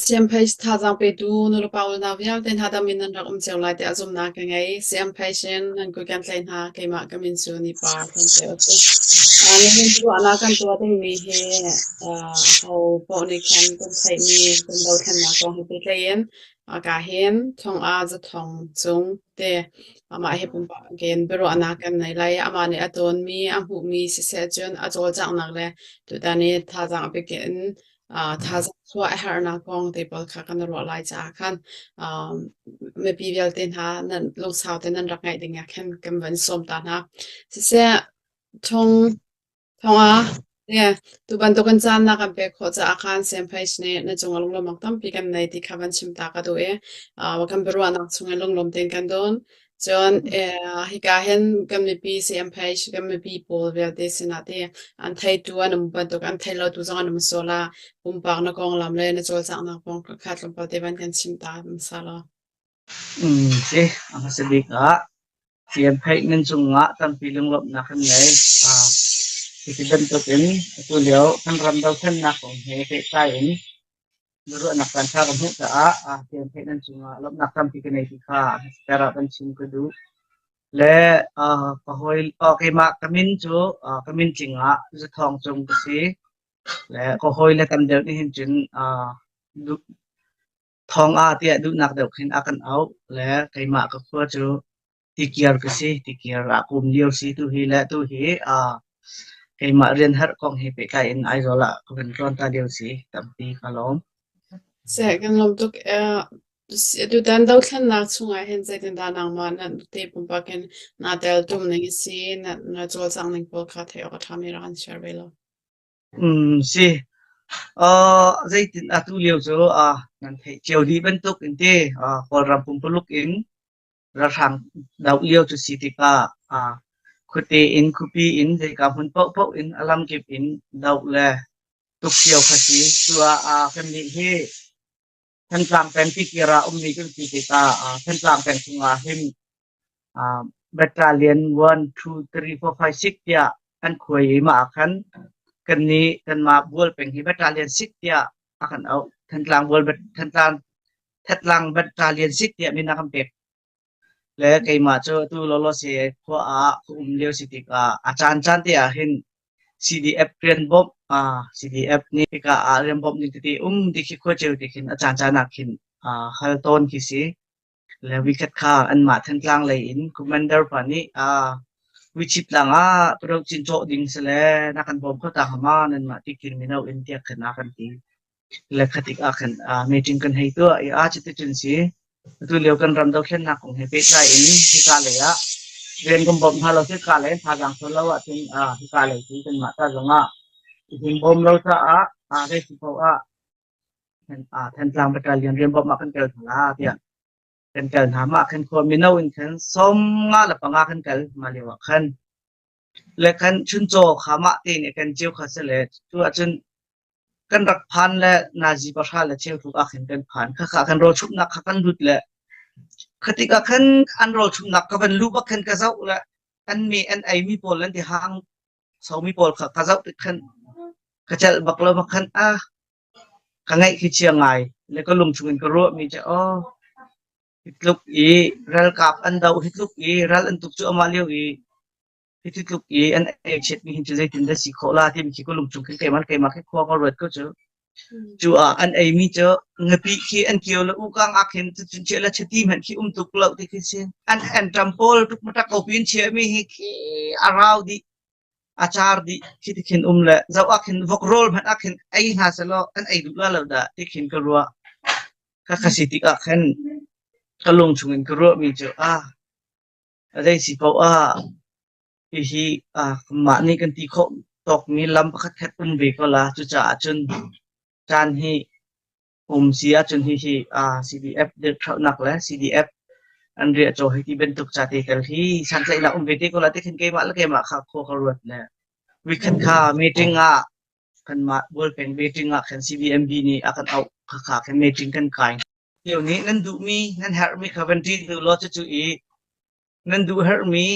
Siampheih thazaang petu nulepa unau vialte hna dam in nan rak um cio lai tiah zumhnak ka ngei. Siampheih in nan kut kan tlaih hna. Keimah ka min cu Nipa Hlawnceu a si. Nihin ruahnak kan tuah dingmi hi ho paoh nih khan kan theihmi kan dothlennak kong he pehtlaih in ka hin thong-ah zathong cung te amah he pumpak in biaruahnak kan nei lai. Amah nih a tawnmi, a hmuhmi siseh cun a cawlcanghnak le tutan i thazaang a bik in thazaang chuah a herhnak kong te pawl kha kan ruah lai caah khan mipi vialte hna nan lungsau te nan rak ngaih ding ah khan kan van sawm ta hna. Siseh thong thongah yeah, tu bantukin caan na kan pek khawh caah khan Semphage nih na cungah lunglawmhnak tampi kan nei ti kha van chim ta ka duh i kan biaruahnak chungin lunglawm tein kan don. Cun hika hin kan mipi CMPH kan mipi pawl vialte sinah ti an theitu an um bantuk an thei lotu zong an um sual ah pumpak na konglam le na cawlcanghnak kong kha tlawmpal te van kan chim ta hmasa law. Si, a hmasa bik ah CMPH nan cungah tampi lunglawmhnak kan ngei. Hiti bantukin atu lio kan ram dothlennak kong he pehtlai in Biaruahnak caanṭha ka hmuh caah siangtheih nan cungah lawmhnak tampi ka nei ti kha hmasater ah kan chim ka duh. Le ka hawi keimah ka min cu ka min tling ah Zathawng Cung ka si. Le ka hawile tam deuh nih hin cun Thawng Ah tiah duhnak deuh khin a kan auh. Le keimah ka khua cu Tikir ka si. Tikir ah ka um lio si tuhi le tuhi keimah rian herh kong he pehtlai in Aizawl ah ka van tlawn ta lio si. Tampi ka lawm. Seh, kan lawm tuk. Tutan dothlennak chungah hin zeitindah nangmah na te pumpak in naa tel tum ning a si, na cawlcangh ning pawl kha theih awk a ṭhami rak kan share ve law. Si. Zeitin atu lio cu nan theih cio dih bantuk in ti Kawlram pumpuluk in Ralhrang doh lio cu si tikah khuate in khuapi in zeika hmun paohpaoh in a lamkip in doh le tuk cio kha si. Cucaah kannih hi Thantlang peng Tikir ah ummi kan si tikah Thantlang peng chungah hin battalion 1, 2, 3, 4, 5, 6 tiah an khuai i mah ah khan kannih kanmah Bual peng hi battalion 6 tiah a kan auh. Thantlang Bual Thantlang Thatlang battalion 6 tiah min a kan pek. Le keimah cu atu lawlawse khua ah ka um lio si tikah a caancaan te ah hin CDF rian bawmh CDF nih hika ah rian bawmh ning tete um ti khi khua ceu ti khin a caancaan ah khin hal tawn khi si. Le vikhat kha anmah Thantlang lei in commander pa nih Vuichip tlang ah Parokcin cawh ding si le na kan bawm kho ta hnga ma nanmah ti khin mino in tiah khan a kan ti. Le khatik ah khan meeting kan hei tuah i a cuticun si atu lio kan ram dothlennak kong he pehtlai in hika lei ah rian kan bawmh hna lo hika lei thazaang sual lo ahcun hika lei cu kanmah ta zong ah hin bawm lo caah zei si paoh ah Thantlang battalion rian bawmh ah kan tel hna la tiah kan kal hna. Mah khan khua mino in khan 55 kan kal mah lio ah khan le khan chuncaw kha mah te nih kan ceu kha si le cu ahcun kan rak phan le nazi pahra le cheu tluk ah khin kan phan. Khakha kan rawl chumhnak kha kan lut le khatik ah khan an rawl chumhnak ka van lu bak khan ka zoh le an mi an ei mi pawl an ti hang somi pawl kha ka zoh tik khan ka celh bak lo bak khan ah ka ngaih khi chia ngai le ka lung chung in ka ruah mi cu oh hi tluk i ralkap an do hi tluk i ral an tuk cu amah lio i hi tluk i an ei chiat mi hin cu zeitin dah si khawh la timi khi ka lung chung khin keimah keimah khi khua ka ruat ko cu. Cu ah an ei mi cu ngapih khi an kio le ukang ah khin cucun chia le chiti hmanh khi um tuk lo ti khi si. An anṭam pawl tuk matak ko pin chia mi hi khi a rau dih a car dih khi ti khin um le zoh ah khin vok rawl hmanh ah khin ei hna selaw an ei duh la lo dah ti khin ka ruah. Ka kha si tik ah khin ka lung chung in ka ruah mi cu ah zei si paoh ah hihi mah nih kan ti khawh tawkmi lam pakhatkhat um ve ko la. Cucaah cun caan hi um si ahcun hihi CDF dirhṭhohnak le CDF an riahcaw hi ti bantuk ca te tel hi santlaihnak um ve te ko la ti khin keimah le keimah kha khua ka ruat le weekend kha meeting ah kanmah bualpeng meeting ah khan CBMB nih a kan auh khakha khan meeting kan kai. Tiu nih nan duhmi nan herhmi kha van ṭin u law cucu i nan duh herhmi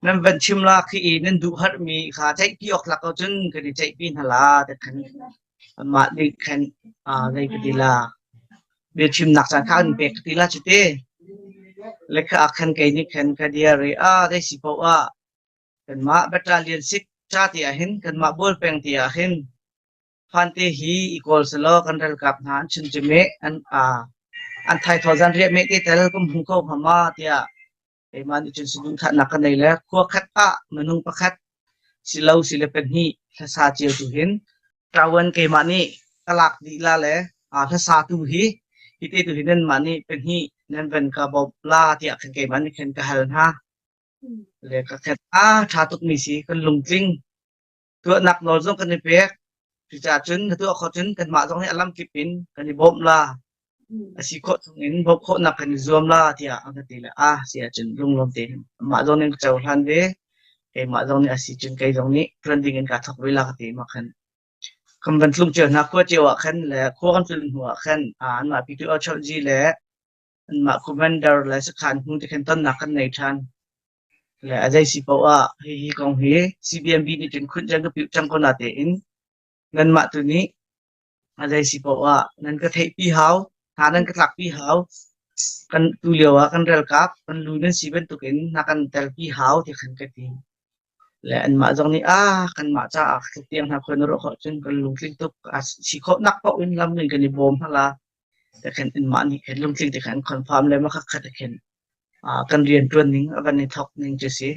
nan van chim la khi i nan duh herhmi kha ceihpi awk tlak ko cun kan i ceihpi hna la ti khan anmah nih khan zei ka ti la. Biachimnak caan kha an pek ti la cu ti. Le kha ah khan kei nih khan ka dir i a zei si paoh ah kanmah battalion sik ca ti ah hin kanmah bual peng ti ah hin Fante hi i kawl selaw kan ralkap hna an chun cu meh an an thaithawh zanriah meh te tel kan hmu ko hnga ma tiah keimah nih cun saduhthahnak ka nei le khua khat ah minung pakhat silo sile pahnih hlasa cio tu hin ṭawan keimah nih ka lak dih la le hlasa tu hi hi te tu hi nanmah nih pahnih nan van ka bawmh la tiah khan keimah nih khan ka hal hna. Le ka khat a ṭha tukmi si kan lungtling Tuahnak nawl zong kan i pek. Cucaah cun na tuah khawh cun kanmah zong nih a lamkip in kan i bawmh la. A si khawh chung in bawmh khawhnak kan i zuam la tiah an ka ti le a si ahcun lunglawm tein amah zong nih an ka cohlan ve. Keimah zong nih a si cun kei zong nih ṭuan ding in kaa thawk ve la ka ti mah khan. Kan van tlung cio hna khua cio ah khan le khua kan tlun hnu ah khan anmah Pitu Ochokji le anmah commander le sakhan hnu te khan tonnak kan nei ṭhan. Le a zei si paoh ah hihi kong hi CBMB nih cun khunh cang ka piuh cang ko natein nanmah tu nih a zei si paoh ah nan ka theihpi hau, hna nan ka tlakpi hau. Kan tu lio ah kan ralkap kan lu nan si bantukin na kan telpi hau ti khan ka ti. Le anmah zong nih ah kanmah caah tiang hna khua na ruah khawh cun kan lungtling tuk a si khawh nak paoh in lam in kan i bawm hala. Te khan anmah nih khan lungtling te khan confirm le ma khat khan kan rianṭuan ning a van i thawk ning cu si.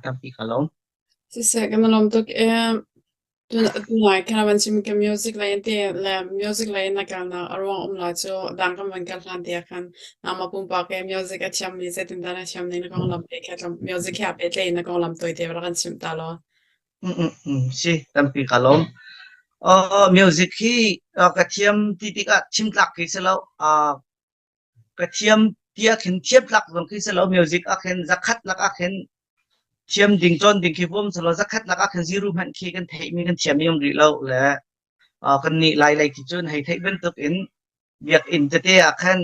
Tampi ka lawm. Siseh kan i lawm tuk ee. Tunai kan van chim ka music lei in te le music lei in na kalnak a ruang um la cu dang kan van kal hlan te ah khan nangmah pumpak ke music a thiammi zeitindah na thiam ning na konglam te kha music he aa pehtlaih in na konglam tawite rak kan chimh ta law. Si, tampi ka lawm. Music hi ka thiam ti tikah chim tlak khi si lo. Ka thiam tiah khin thiam tlak zong khi si lo. Music ah khin zakhat lak ah khin thiam ding cawn ding khi bawm si lo. Zakhat lak ah khin zero hmanh khi kan theihmi kan thiammi um rih lo le kannih Lai lei khi cun hei theih bantuk in biakinn tete ah khan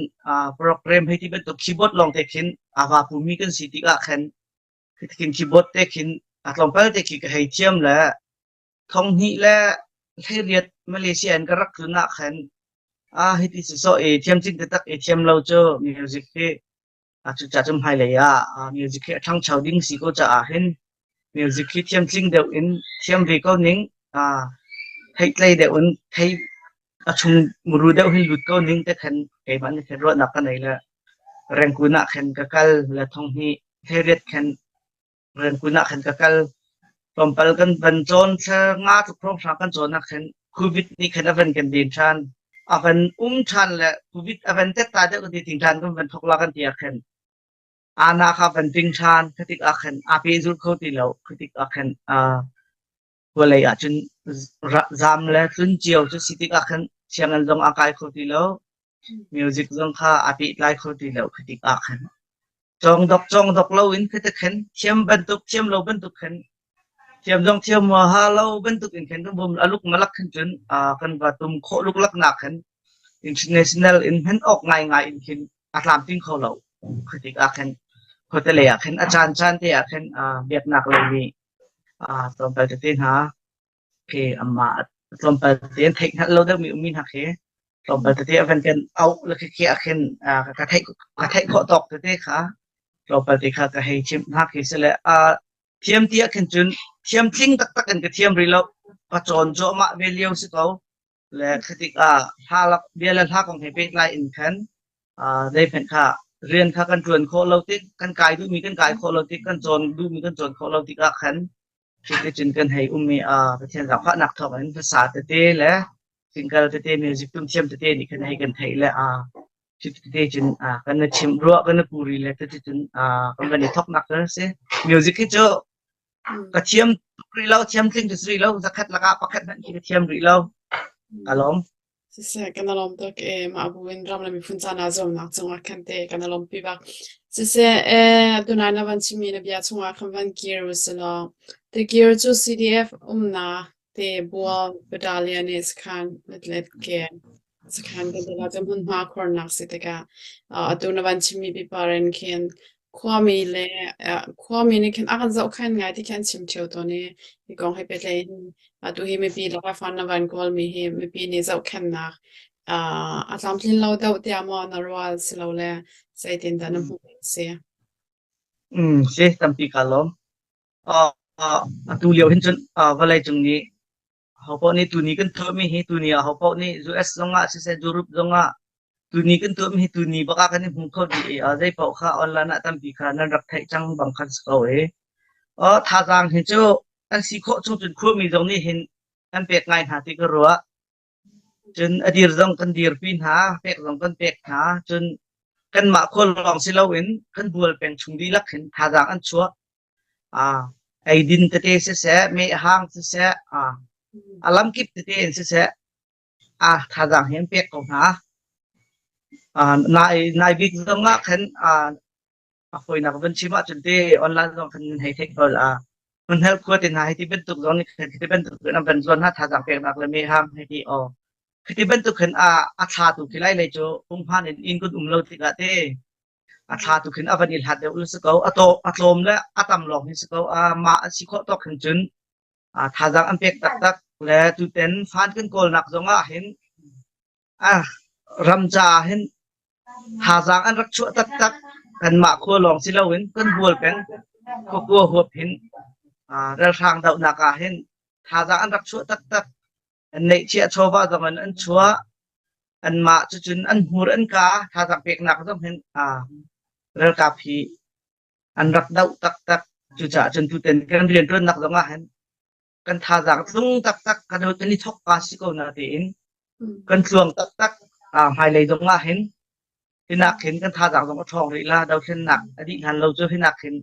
program hei ti bantuk keyboard lawng te khin aa va pumi kan si tikah khan khin keyboard te khin a tlawmpal te khi ka hei thiam le Thonghnih le 18 Malaysia in ka rak tlun ah khan ah hiti sawsawh i thiamcing taktak i thiam lo cu music hi cucaah cun hmailei ah music hi a ṭhangcho ding si ko caah hin music hi thiamtling deuh in thiam ve ko ning theihtlei deuh in thei a chung muru deuh hin lut ko ning te khan keimah nih khan ruahnak ka nei le Rangoon ah khan ka kal le thonghnih 18 khan Rangoon ah khan ka kal. Tlawmpal kan van cawn thla nga tluk hrawnghrang kan cawn ah khan Covid nih khan a van kan den ṭhan. A van um ṭhan le Covid a van tet ta deuh kan ti ting ṭhan kan van thok la kan ti ah khan ana kha van ping ṭhan. Khatik ah khan aa pehzul kho ti lo. Khatik ah khan vawlei ah cun zaam le tlun cio cu si tik ah khan sianginn zong a kai kho ti lo. Music zong kha aa pehtlai kho ti lo. Khatik ah khan cawngdok cawngdok loin khati khan thiam bantuk thiam lo bantuk khan thiam zong thiam ha lo bantuk in khan kan bum aluk malak khan cun kan va tum khawh luklak nak khan international in hman awk ngai ngai in khin a tlamtling kho lo khatik ah khan khuate lei ah khan a caan caan te ah khan biaknak lei nih tlawmpal tete hna khi amah tlawmpal te an theih hngalh lo deuhmi ummi hna khi tlawmpal tete a van kan auh le khi ah khin ka theih ka theih khawh tawk tete kha tlawmpal te kha ka hei chimh hna khi si le thiam ti ah khin cun thiam tling taktak in ka thiam rih lo ka cawn cuahmah ve lio si ko Le khi tikah hla lak bia le hla kong he pehtlai in khan zeihmanh kha rian kha kan ṭuan khawh lo tik, kan kai duhmi kan kai khawh lo tik, kan cawn duhmi kan cawn khawh lo tikah khan cuticun kan hei um i Pathian zaangfahnak thawngin hlasa tete le single tete music tum thiam tete nih khan hei kan theih le cuti cun kan na chimh ruah kan na puri le cuticun kan van i thawknak cu a si. Music hi cu Ka thiam rih lo, thiam tling cu si rih lo. Zakhat lakah pakhat hmanh khi ka thiam rih lo. Ka lawm. Siseh, kan i lawm tuk ee. Mah bu in ram le miphun caan ah zuamnak cungah khan te kan i lawmpi bak. Siseh, ee, tunai na van chimmi na bia chungah khan van kir usilaw. Tikir cu CDF umnak te Bual Battalion nih sakhan letlet ke sakhan kan ti la cu hmunhma khuarnak si tikah atu na van chimmi pipa ren khin khuami le khuami nih khin a kan zohkhenh ngai ti khi an chim ṭheo tawn i hi kong he pehtlai in atu hi mipi lakah fan na van kawlmi hi mipi nih zohkhenhnak. A tlamtlin lo deuh tiah maw na rual silole zeitindah na hmuh ning si? Si, tampi kaa lawm. Atu lio hin cun vawlei cung nih hopoh nih tuni kan tuahmi hi tuni ah hopoh nih US zongah siseh Europe zongah tuni kan tuahmi hi tuni bak ah kan i hmu kho dih i zei paoh kha online ah tampi kha nan rak theih cang bang khan si ko i thazaang hi cu an si khawh chung cun khuami zong nih hin an pek ngai hna ti ka ruah. Cun a dir zong kan dirpi hna, pek zong kan pek hna. Cun kanmah khua lawng si loin kan bual peng chung dihlak hin thazaang an chuah. Eidin tete siseh, mehhang siseh, a lamkip tete in siseh, thazaang hi an pek ko hna. Nai, nai bik zong ah khan a fawinak van chim ahcun te online zong khan nan hei theih ko la. Hmunhel khua te hna hei ti bantuk zong nih khan khi bantuk in an van zuan hna thazaang peknak le mehhang hei ti aw. Khi ti bantuk khan a a thla tu khi lai lei cu pungphan in inn kun um lo tikah te a thla tu khin a van i hlat deuh lu si ko a to a tlawm le a tam lawng hi si ko a mah a si khawh tawk hin cun a thazaang an pek taktak le tuten fan kan kawlnak zong ah hin a ram caah hin thazaang an rak chuah taktak kanmah khua lawng si loin kan bual peng khuakua huap hin ralhrang dohnak ah hin thazaang an rak chuah taktak an neihchiah chawva zong in an chuah anmah cucun an hmur an ka thazaang peknak zong hin ralkap hi an rak doh taktak cucaah cun tuten kan rianṭuannak zong ah hin kan thazaang tlung taktak kan kan i thok ka si ko na tiin kan tluang taktak hmailei zong ah hin hinak hin kan thazaang zong a ṭhawng rih la dothlennak a dih hlan lo cu hinak hin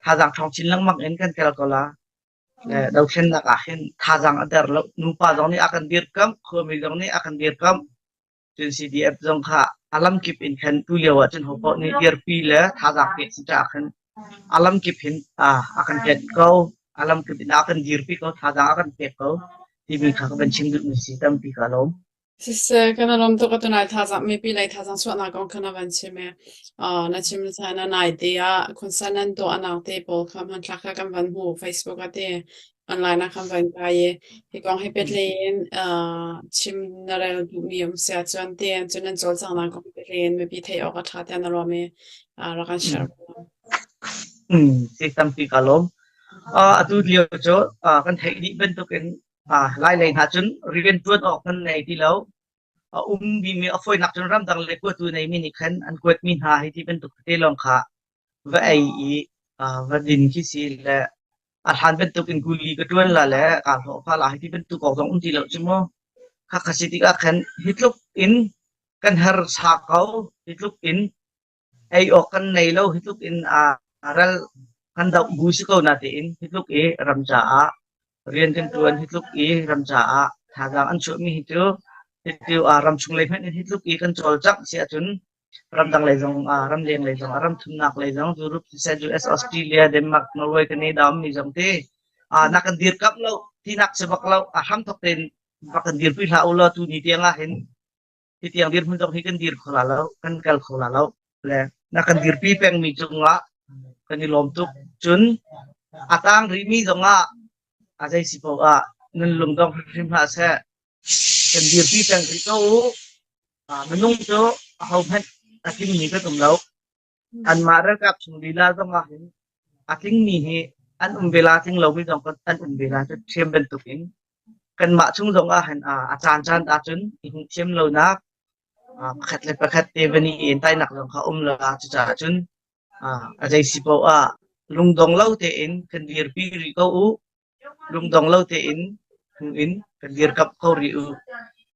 thazaang ṭhawng chin lengmang in kan kel ko la le dothlennak ah hin thazaang a der lo nupa zong nih a kan dirkamh khuami zong nih a kan dirkamh cun CDF zong kha a lamkip in khan tu lio ah cun hopoh nih dirpi le thazaang pek si caah khan a lamkip hin a kan tet ko a lamkip in a kan dirpi ko thazaang a kan pek ko timi kha ka van chim duhmi si tampi ka lawm. Siseh, kan i lawm tuk atu nai thazaang mipi lei thazaang chuahnak kong kha na van chim i na chim na nai te ah concert nan tuahnak te pawl kha hmanthlak kha kan van hmu Facebook ah te online ah kan van kai i hi kong hi petlei in chim na rel duhmi um si ahcun te cun nan cawlcanghnak kong petlei in mipi theih awk a ṭha tiah na ruahmi rak kan share. Si tampi ka lawm. Atu lio cu kan theih dih bantukin Lailei hna cun rianṭuan awk kan nei ti lo. A ummi a fawinak cun ramdang le kuatu neimi nih khan an kuatmi hna hei ti bantuk te lawng kha va ei i va din khi si le a hlan bantuk in kuli ka ṭuan la le kaa hlawhfa la hei ti bantuk awk zong um ti lo cu mu. Khakha si tikah khan hi tluk in kan harsa ko, hi tluk in ei awk kan nei lo hi tluk in ral kan doh bu si ko natein hi tluk i ram caah rian kan ṭuan hi tluk i ram caah thazaang an chuahmi hi cu hi ram chung lei hmanh in hi tluk i kan cawlcangh si ahcun ramdang lei zong ramleng lei zong ram thumnak lei zong Europe siseh US Australia Denmark Norway Canada ummi zong ti na kan dirkamh lo tinak si bak lo a hramthok tein rak kan dirpi hlah u law tu ni tiang ah hin hi tiang dirhmun zong hi kan dir kho la lo kan kal kho la lo le na kan dirpi pengmi cungah kan i lawm tuk cun a tang rihmi zongah a zei si paoh ah nan lungdong hrimhrim hlah seh kan dirpi peng rih ko u minung cu ahohmanh a tlingmi kan um lo Anmah ralkap chung lila zongah hin a tlingmi hi an um ve la tling lomi zong an um ve la cu ṭhiam bantukin kanmah chung zongah hin a caancaan ahcun i hmuh thiam lonak pakhat le pakhat te van i entainak zong kha um la cucaah cun a zei si paoh ah lungdong lo tein kan dirpi rih ko u. Lungdong lo tein hnu in kan dirkamh kho rih u.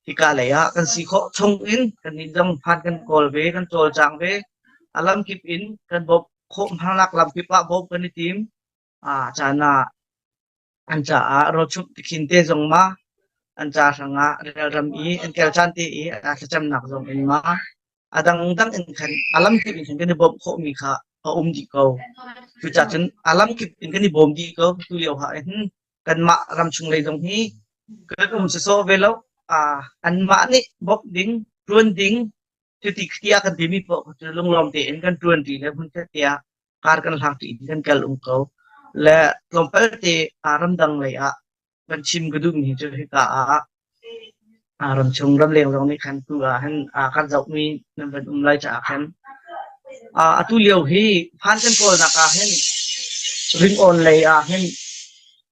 Hika lei ah kan si khawh chung in kannih zong phan kan kawl ve, kan cawlcang ve. A lamkip in kan bawmh khawh hnanak lamkip ah bawmh kan i tim. Caan ah an caah rawlchumh tikhin te zong ma an ca hrangah relram i an kel caan te i a thlacamnak zong in ma a dangdang in khan a lamkip in khan kan i bawmh khawhmi kha a um dih ko. Cucaah cun a lamkip in kan i bawm dih ko. Tu lio ah hin kanmah ramchung lei zong hi kan um sawsawh ve lo. Anmah nih bawmh ding, ṭuan ding, cuti tiah kan timi paoh cu lunglawm tein kan ṭuan ṭi le hmunkhat tiah kar kan hlang ṭi in kan kal um ko. Le tlawmpal te ramdang lei ah kan chim ka duhmi cu hika ah. Ramchung ramleng zong nih khan tu ah hin kan zohmi nan van um lai caah khan atu lio hi phan kan kawlnak ah hin ringawn lei ah hin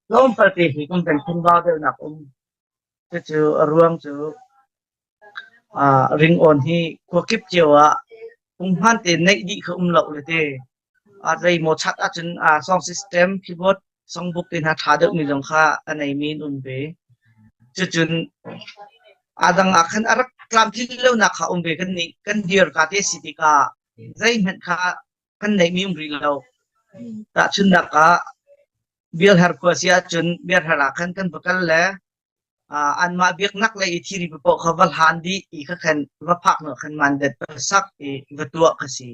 tlawmpal te hi kan kan phunvau deuhnak um. Cucu a ruang cu ringawn hi khuakip cio ah punghman te neih dih kha um lo le te. Zeimaw chat ahcun song system, keyboard, songbook te hna ṭha deuhmi zong kha a neimi an um ve. Cucun a dang ah khan a rak tlamtlin lonak kha um ve. Kan nih kan dir ka te si tikah zeihmanh kha kan neihmi um rih lo. Tahchunhnak ah bialher khua si ahcun bialher ah khan kan va kal le anmah biaknak lei i thiri paoh kha va hlan dih i kha khan va phak hnu khan mandat va sak i va tuah kha si.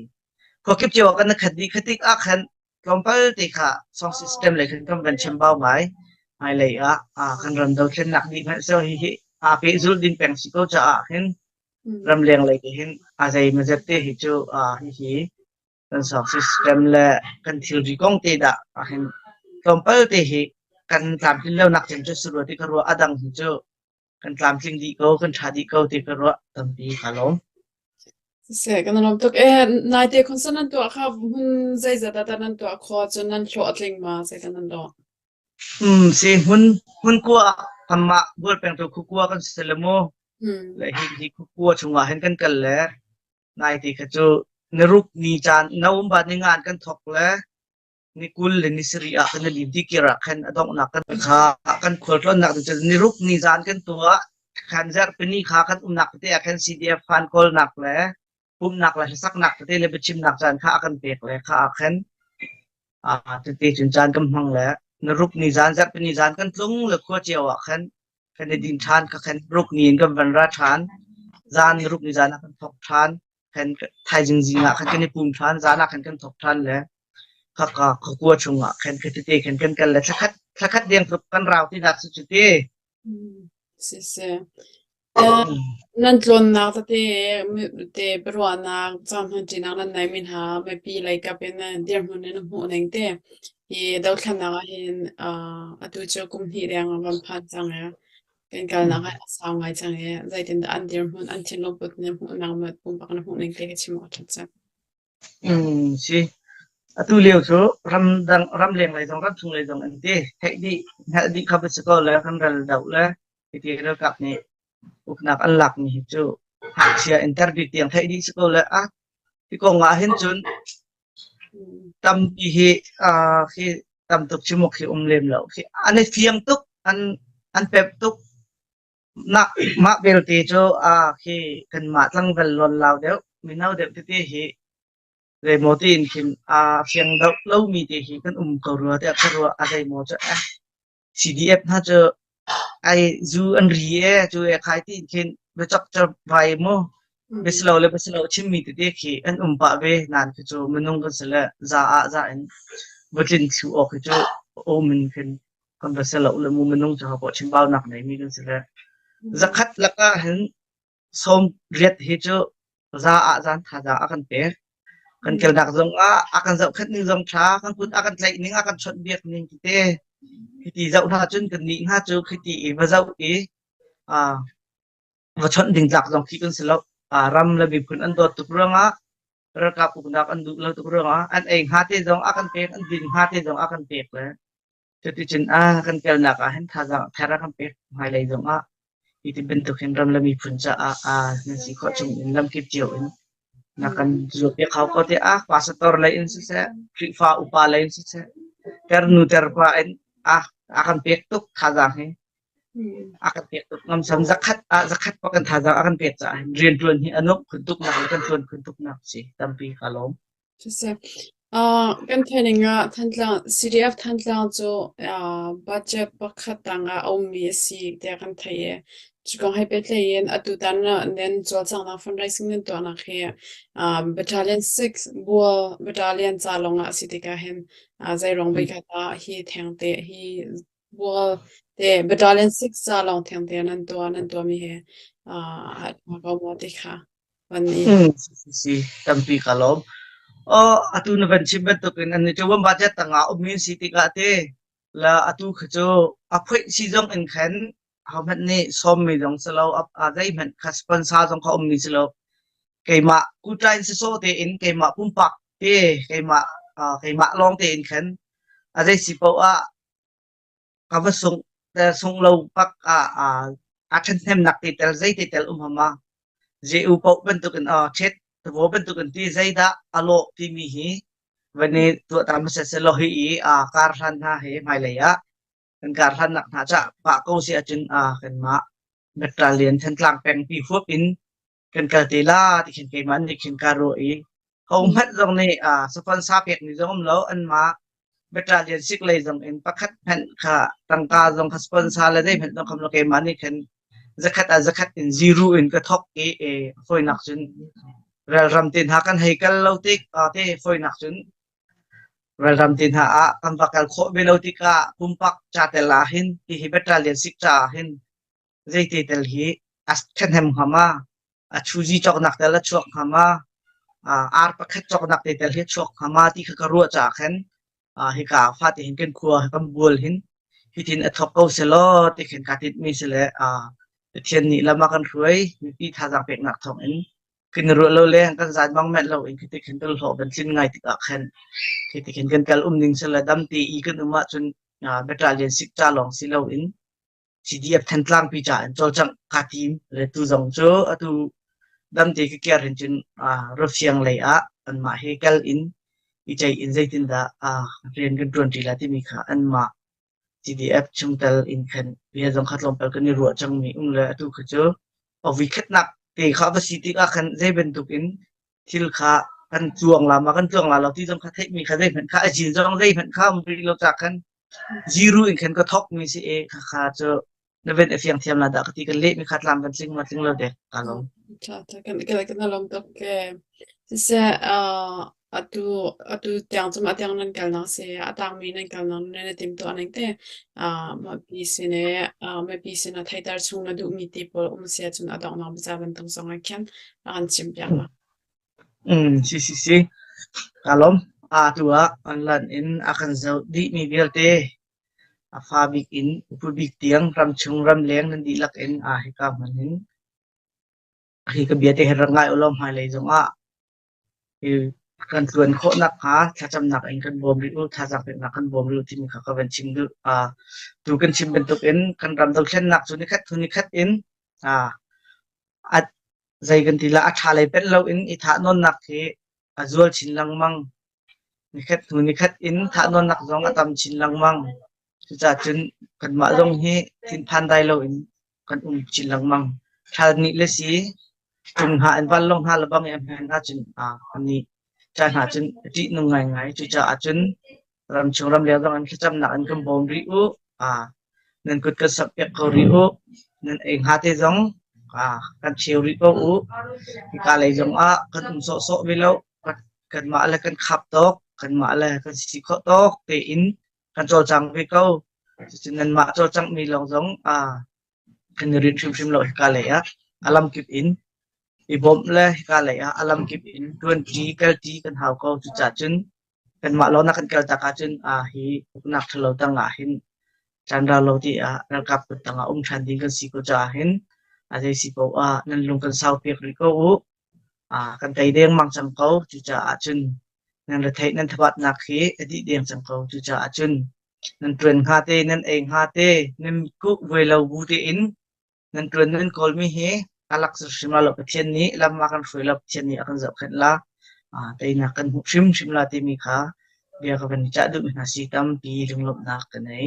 Khuakip cio ah kan khat dih kha tik ah khan tlawmpal te kha song system lei khan kan van chambau ngai. Hmailei ah kan ram dothlennak dih hmanh so hi hi aa pehzulh ding peng si ko caah hin ramleng lei te hin a zei mazet te hi cu hihi kan sound system le kan thilri kong te dah ahhin tlawmpal te hi kan tlamtlin lonak cem cu si rua ti ka ruah. A dang hi cu kan tlamtling dih ko, kan ṭha dih ko ti ka ruah. Tampi kaa lawm. Siseh, kan i lawm tuk. Eh, naite concert nan tuah kha hmun zeizat ah dah nan tuah khawh? Cun nan hlawh a tling ma? Zeidah nan lawh? Si hmun hmun kua kanmah Bual pengtu khukua kan si le mu. Le hi hi khukua chungah hin kan kal le Naite kha cu niruk ni caan November ni nga an kan thawk le ni 20 le ni sarih ah kan i lim tikir ah khan a donghnak kan kha kan khualtlawnnak cu niruk ni zan kan tuah. Khan zarhpini kha kan umnak tete ah khan CDF fan kawlnak le pumhnak le hlasaknak tete le biachimnak caan kha a kan pek le kha ah khan tete cun caan kan hmang le niruk ni zan zarhpini zan kan tlung le khua cio ah khan kan i din ṭhan ka khan ruk ni in kan van ra ṭhan. Zan ni ruk ni zan ah kan thawk ṭhan. Khan thaizing zing ah khan kan i pum ṭhan. Zan ah khan kan thawk ṭhan le khaka khakua chungah khan khatete khan kan kal le thlakhat thlakhat deng tluk kan rau ti nak si cu ti. Siseh. Nan tlawnnak tete te biaruahnak caanhmanṭinak nan neihmi hna mipi leikap in dirhmun in hmuh ning te hi dothlennak ahhin atu cu kum hnih deng a van phan cang i kan kalnak ah a sau ngai cang i zeitindah an dirhmun an thinlungput na hmuhnak na pumpak na hmuh ning te ka chim awk a ṭhat cang. Si. Atu lio cu ramdang ramleng lei zong ramchung lei zong an ti. Theih dih, hngalh dih kha va si ko le kan ral doh le hiti ralkap nih uknak an lakmi hi cu ngakchia in tar bik tiang theih dih si ko le ah hi kong ah hin cun tampi hi khi tam tuk chimawk hi um lem lo. Khi an i fiang tuk, an an pep tuk. Mah mah belte cu khi kanmah tlangval lawnlau deuh, mino deuh tete hi zeimaw tiin khin aa fiang deuh lomi te hi kan um ko rua tiah ka ruah. A zeimaw cu eh CDF hna cu ai zu an ri ee cu ee khai tiin khin biacak cu vai mu biasilo le biasilo chimmi tete khi an um pah ve nain khi cu minung kan si le za ah za in va tlin thlu awk hi cu um in khin kan va si lo le mu minung cu haw chimbaunak neimi kan si le zakhat lakah hin 80 hi cu za ah zan thazaang a kan pek. Kan kelnak zong ah a kan zohkhenh ning zong ṭha, kan kut a kan tlaih ning, a kan chawnhbiak ning tete hiti zoh hna cun kan nih hna cu khiti i va zoh i va chawnh ding tlak zong khi kan si lo. Ram le miphun an dawt tuk ruangah ralkap uknak an duh lo tuk ruangah an ei hnga te zong a kan pek, an din hnga te zong a kan pek le Cuticun a kan kalnak ah hin thazaang thar a kan pek. Hmailei zongah hi ti bantuk hin ram le miphun caah nan si khawh chung in lamkip cio in na kan zuat piak hau ko tiah pastor lei in siseh, Khrihfa upa lei in siseh, ternu terpa in a a kan pek tuk thazaang hi. A kan pek tuk ngamsam zakhat ah zakhat pa kan thazaang a kan pek caah hin rianṭuan hi a nuamh khun tuk nak le kan ṭuan khun tuk nak si tampi ka lawm. Siseh, kan training ah Thantlang, CDF Thantlang cu budget pakhat tangah a ummi a si tiah kan theih i cu kong he pehtlaih in atutan nan cawlcanghnak fundraising nan tuahnak hi Battalion 6 Bual Battalion ca lawngah a si tikah hin zeiruang voikhat ah hi thengte hi Bual te Battalion 6 ca lawng thengte nan tuah nan tuahmi hi a ṭha ko maw ti kha. Si, tampi ka lawm. Aw, atu na van chim bantukin an cu wan budget tangah ummi si tikah te la atu kha cu a phoih si zong in khan. Ahohmanh nih sawmmi zong si lo, zeihmanh kha sponsor zong kha ummi si lo. Keimah kuṭa in sisawh tein keimah pumpak te keimah keimah lawng tein khan a zei si paoh ah ka va sungh sungh lo bak ah aa ṭhathnemnak te tel zei te tel um hama Jehu paoh bantukin ṭhet tavaw bantukin ti zeidah a lawh timi hi van i tuahta hmasa sehlaw hi i kar hlan hna he hmailei ah kan kar hlannak hna cah pah ko si ahcun kanmah Battalion Thantlang pengpi huap in kan kal te la ti khin keimah nih khin ka ruah i hohmanh zong nih sponsor pekmi zong um lo anmah battalion sik lei zong in pakhat hmanh kha tangka zong kha sponsor le zeihmanh zong kham lo keimah nih khin zakhat ah zakhat in zero in ka thok i fawinak cun ralram te hna kan hei kal lo tik te fawinak cun ralram te hna ah kan va kal khawh ve lo tikah pumpak ca tel ah hin hihi battalion sik ca ah hin zeite tel hi a ṭhahnem hnga ma? A chuzi cawknak tel a chuak hnga ma? Ar pakhat cawknak te tel hi a chuak hnga ma ti kha ka ruah caah khan hika fate hin kan khua kan bual hin hitin a thawk ko selaw ti khin kaa tinhmi si le Pathian nih lam a kan hruai mipi thazaang peknak thawng in kan i ruah lo le kan zan bang manh lo in khi khin kan hlawh kan tlin ngai tikah khan khi khin kan kal um ning sila dam te i kan um ahcun battalion sik ca lawng si lo in CDF Thantlang pi ca in cawlcangh kaa tim. Le tu zong cu atu damte ka kiar hin cun Rafiang lei ah anmah he kal in i ceih in zeitindah rian kan ṭuan ṭi lai timi kha anmah CDF chungtel in khan bia zong kha tlawmpal kan i ruah cangmi um le atu kha cu a voikhatnak te kha va si tikah khan zei bantuk in thil kha kan tluang la ma kan tluang la lo ti zong kha theihmi kha zeihmanh kha a zil zong zeihmanh kha um rih lo ca khan Zero in khan ka thawkmi si i khakha cu na ven a fiang thiam la dah ka ti. Kan lehmi kha tlam kan tling ma tling lo dek ka lawm. Tha tha kan kan kan lawm tuk ke. Siseh atu atu tiang cu mah tiang nan kalnak si a tangmi nan kalnak nan i timtuah ning te mipi sin i mipi sin a theiter chung na duhmi ti pawl um si ahcun a donghnak biaca bantuk zong ah khin rak kan chim piak la. Mm, si si si. Ka lawm. Atu ah online in a kan zoh dihmi vialte a fa bik in upa bik tiang ramchung ramleng nan dihlak in aa hika hman in hi ka bia te hi rak ngai u law hmailei zongah hi kan tluan khawh nakhnga thlacamnak in kan bawm rih u, thazaang peknak kan bawm rih u timi kha ka van chim duh. Tu kan chim bantukin kan ram dothlennak cu nikhat hnu nikhat in a zei kan ti la a ṭha lei penh loin i thahnawnnak hi a zual chin lengmang. Nikhat hnu nikhat in thahnawnnak zong a tam chin lengmang. Cucaah cun kanmah zong hi thinphan dai loin kan um chin lengmang. Ṭhal nih le si ṭung hna in vanlawng hna lebang i a hman ahcun kan i ṭah hna cun a ṭihnung ngaingai. Cucaah cun ramchung ramleng zong in thlacamnak in kan bawm rih u. Nan kut kan samhpiak ko rih u. Nan ei hnga te zong kan cheu rih ko u. Hika lei zong ah kan um sawhsawh ve lo. Kanmah le kan khap tawk, kanmah le kan si khawh tawk tein kan cawlcang ve ko. Cucu nanmah cawlcanghmi lawng zong kan i rinh hrimhrim lo hika lei ah a lamkip in i bawmh le hika lei ah a lamkip in ṭuanṭi kalṭi kan hau ko. Cucaah cun kanmah lawng na kan kaltak ahcun hi uknak ṭhalo tangah hin caan rau lo ti ah ralkap kut tangah um ṭhan ding kan si ko caah hin a zei si paoh ah nan lung kan sau piak rih ko u. Kan tei dengmang cang ko. Cucaah cun nan retheih nan thabatnak hi a dih deng cang ko. Cucaah cun nan ṭuan hnga te, nan ei hnga te, nan kuh vuai lo bu tein nan ṭuan nan kawlmi hi a lak hrim la lo Pathian nih lam a kan hruai lo Pathian nih a kan zohkhenh la teinak kan hmuh hrimhrim la timi kha bia ka van i cah duhmi hna si tampi lunglawmhnak ka nei.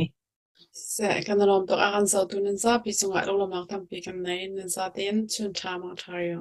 Seh, kan i lawm tuk. A kan zohtu nan zapi cungah lunglawmhnak tampi kan nei. Nan zatein chun ṭha mang ṭha riu.